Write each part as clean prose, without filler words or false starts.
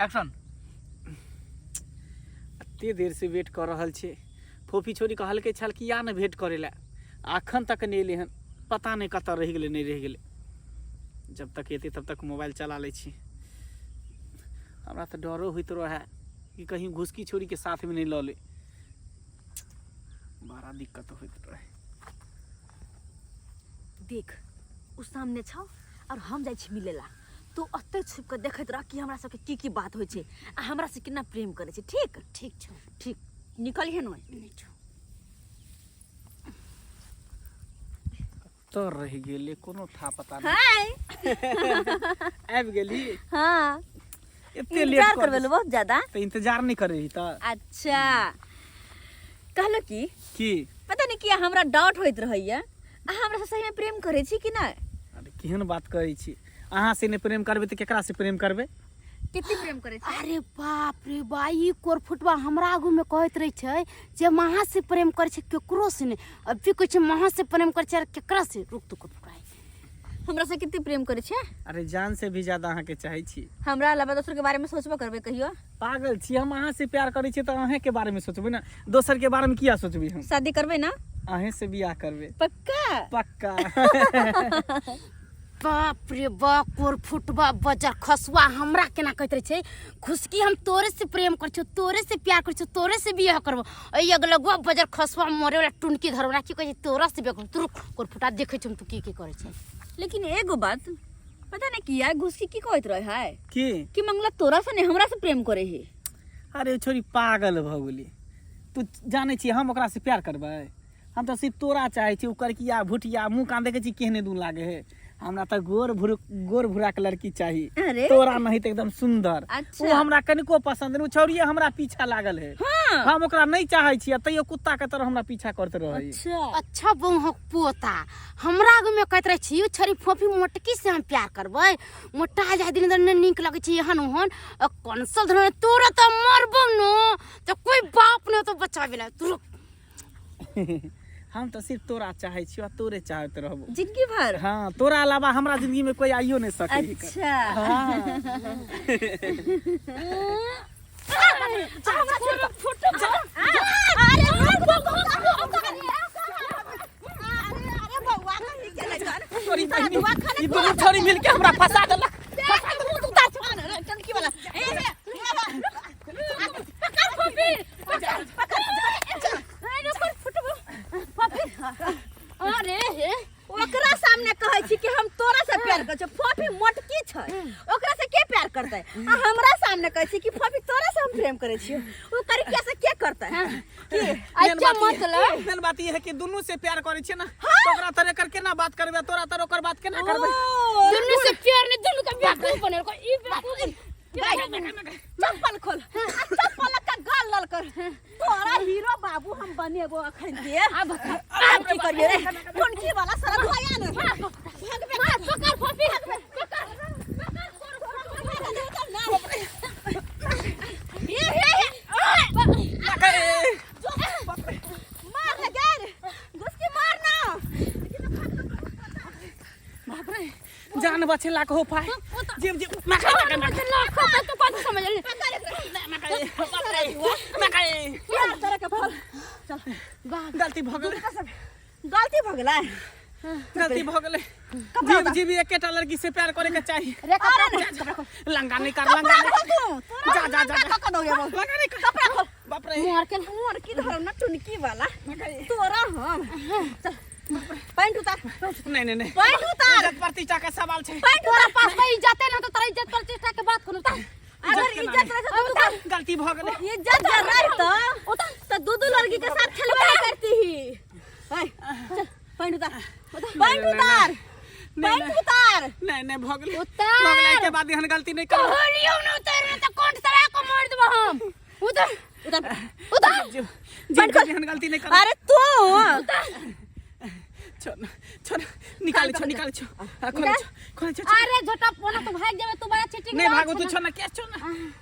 Action. एते देर से weight कऽ रहल छियै। फोफी छोरी कहलकै छल कि या ने भेंट करै लए, अखन तक नहि एलै हन, पता नहि कतऽ रहि गेलै नहि रहि गेलै। जब तक एतै तब तक मोबाइल चला लै छी। हमरा तऽ डरो होइत रहए कि कहीं घुसकी छोरीके साथमे नहि लऽ लै, बड़ा दिक्कत होइत रहै। देख ओ सामने छौ और हम जाइ छी मिले ला, तू ओतै छुपि कऽ देखैत रह कि हमरा सबके की की बात होइ छै आ हमरा से केना प्रेम करै छै। ठीक? ठीक छौ। ठीक, निकलिहे नहि। नहि छौ। कतऽ रहि गेलै कोनो था पता नहि। हाय, आबि गेली? हाँ। एते लेट इंतजार कऽ करबेलू बहुत ज्यादा। तऽ इंतजार नहि करै रही तऽ। अच्छा कहलो की की? पता नहीं किया हमरा डाउट होइत रहैया, अहाँ हमरा से सही में प्रेम करै छी कि नहि? अरे केहन बात करै छी, अहाँ से नहि प्रेम करबै तऽ केकरा से प्रेम करबै? कते प्रेम करै छी? अरे बाप रे बा, ई कोरफुटवा हमरा आगू में कहैत रहै छै जे महा से प्रेम करै छै, केकरो से नहि। अभी कहै छै महा से प्रेम करै छै, आर केकरा से? रुक तू कोरफुटवा, हमरा से कते प्रेम करै छै? अरे जान से भी ज्यादा अहाँके चाहै छी। हमरा अलावा दोसर के बारे में सोचबो करबै कहियो? पागल छी हम, अहाँ से प्यार करै छी तऽ अहें के बारे में सोचबै ने, दोसर के बारे में किया सोचबै हम? शादी करबै ना? अहें से बियाह करबै। पक्का? पक्का। बाप रे बाप, कोरफुटवा बजर खसुआ हमरा केना कहैत रहै छै खुशकी, हम तोरे से प्रेम करै छियौ, तोरे से प्यार करै छियौ, तोरे से बियाह करबो। एहि अगलगुआ बजर खसुआ मरे वाला टुनकी धरवला की कहै छै तोरा से बियाह करबो। तू रुक कोरफुटा, देखै छियौ हम तू की की करै छै। लेकिन एगो बात पता नहीं किया घुसकी की कहैत रहे है की? कि मंगला तोरा से नहीं हमरा से प्रेम करे है। अरे छोरी पागल भऽ गेली तू, जानै छी हम ओकरा से प्यार करबै? हम तऽ सिर्फ तोरा चाहै छी। ओ करकिया भुटिया मुँह कान देखै छी केहने दून लागे है, हमरा तऽ गोर भुर गोर भुरा के लड़की चाही। अरे तोरा नहीं तऽ एकदम सुंदर। अच्छा। ओ हमरा कनिको पसंद नहीं, ओ छौड़िए हमरा पीछा लागल है। हाँ। हम ओकरा नहीं चाहै छी तैयो कुत्ता के तरह हमरा पीछा करते रहै। अच्छा। अच्छा बौहक पोता, हमरा आगू में कहैत रहै छी छड़ी फोफी मोटकी से हम प्यार करबै, मोटा जाय दिन नहि नीक लगै छै एहन ओहन आ कंसल धरने तोरा तऽ मरबौ न तऽ कोई बाप नहि तो बचाबे ला। तू रुक। हम तऽ सिर्फ तोरा चाहै छियौ आ तोरे चाहैत रहबो जिंदगी भर। हाँ, तोरा अलावा हमरा जिंदगी में कोई आइयो नहीं सके। अच्छा। हाँ। तोरी बहिनी, ई दुनू छोरी मिलके हमरा फंसा देलक। अरे हे, ओकरा सामने कहै छी कि हम तोरा से प्यार करै छी, फोफी मोटकी छै ओकरा से के प्यार करतै? आ हमरा सामने कहै छी कि फोफी तोरा से हम प्रेम करै छी, ओ करिकिया से के करतै? की अच्छा मतलब मेन बात ई है कि दुनू से प्यार करै छियै ना, तो ओकरा तर एकर केना बात करबै, तोरा तर ओकर बात केना करबै? दुनू से प्यार नहीं, दुनू का बेवकूफ बनेल को ई बेवकूफ। चप्पल खोल, आ चप्पल का गाल लाल कर, तोरा हीरो बाबू हम बनेबो अखन के। अब बता अब की करिए रे टोनकी वाला सारा धोया न भागबे। मार, पकड़ फोफी, पकड़। हे हे हे, मार ले गैर घुस के मार ना। बाप रे, जान बचेला को पाए जीव जीव मका मका मका। लाखों पे तू कौन समझ ले? मका। यार तरह के फल गलती भऽ गेलै। गलती भ गेलै। गलती भऽ गेलै। जीव जीव एकेटा लड़की से प्यार करे के चाही। रे कपड़ा खोल। लंगा नहीं कर, लंगा नहीं खोल तू। जा जा जा जा। कक दो ये लंगा नहीं कर, कपड़ा खोल। बाप रे, मार के मोर की धरम ना टुनकी वाला तोरा हम। चल पैंट उतार। नहीं नहीं नहीं, पैंट उतार। इज्जत प्रतिष्ठा के सवाल छै। पैंट तोरा पास में इज्जत है ना तो तोरा इज्जत प्रतिष्ठा के बात करू उतार। अगर इज्जत रहे तो उतार। गलती भऽ गेलै। इज्जत रहे तो दू दू लड़की के साथ खेलबे नहीं करती ही। ओए, चल पैंट उतार, पैंट उतार, पैंट उतार। नहीं नहीं, भऽ गेलै। उतार। भऽ गेलै, एहिके बाद एहन गलती नहीं करब। कहलियौ न उतार, नहीं तो कोन सरा को मार देबो हम। उतार। उतार। उतार। जीव जीव एहन गलती नहीं करब। अरे तू छोड़ छोड़, निकाल छो, निकाल छो, खोले छो, खोले छो। अरे झोटा पोना, तू भाग जाबे, तू बड़ा चीटिंग। नहीं भागो तू, छोड़ ना, के छोड़ ना,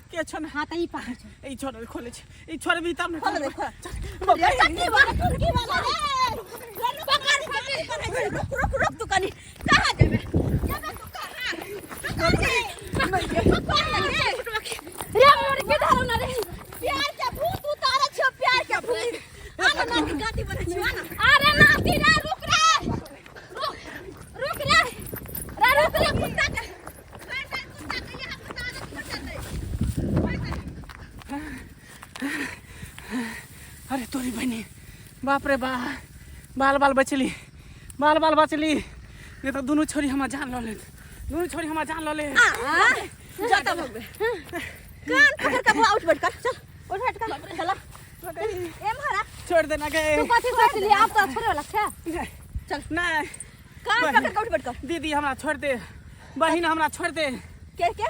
के छोड़ ना। हां त ई पकड़ छो। ई छोड़, खोले छो, ई छोड़ भी तब ना। खोल दे, खोल। बाप रे। टंकी वाला, टंकी वाला रे। पकड़ पकड़, रुक रुक रुक, तू कनी कहाँ जेबे? जेबे तू कहाँ? पकड़ रे। बाप रे बा, बाल बाल बचली, बाल बाल बचली, नहीं तो दुनू छोरी हमरा जान लऽ लेत, दुनू छोरी हमरा जान लऽ लेत। जाता भगवे कान पकड़ के बुआ, उठ बैठ कर, चल उठ बैठ कर, चला ए महारा। छोड़ देना गे। तू कथी सोचली? आब तो छोड़े वाला छै। चल। नहीं। कान पकड़ के उठ बैठ कर। दीदी, हमरा छोड़ दे, बहिन, हमरा छोड़ दे। के के?